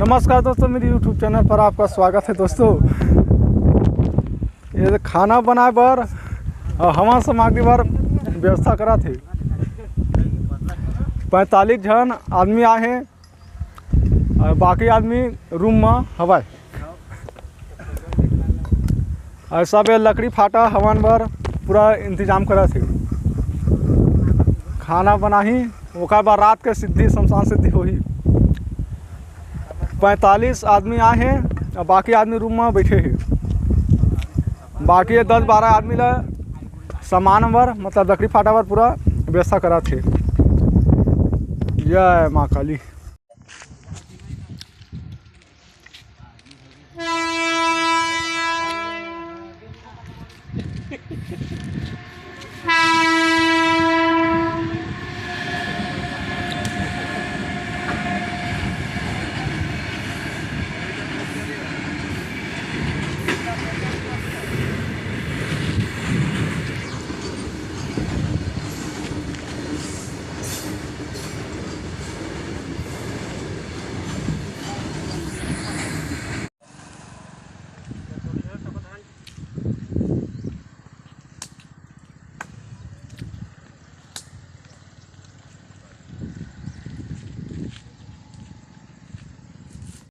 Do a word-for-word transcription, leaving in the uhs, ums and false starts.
नमस्कार दोस्तों, मेरे YouTube चैनल पर आपका स्वागत है दोस्तों। ये खाना बनाए बर और हवन सामग्री बर व्यवस्था करत हे। पैंतालीस झन आदमी आए हे और बाकी आदमी रूम में हवय। और सब ये लकड़ी फाटा हवन बर पूरा इंतजाम करत हे। खाना बनाही, ओकर बाद रात के सिद्धि, शमशान सिद्धि होही। पैंतालीस आदमी आए हे और बाकी आदमी रूम में बैठे हे। बाकी ये दस बारह आदमी ला सामान बर, मतलब लकड़ी फाटा बर पूरा व्यवस्था करत हे। जय माँ काली।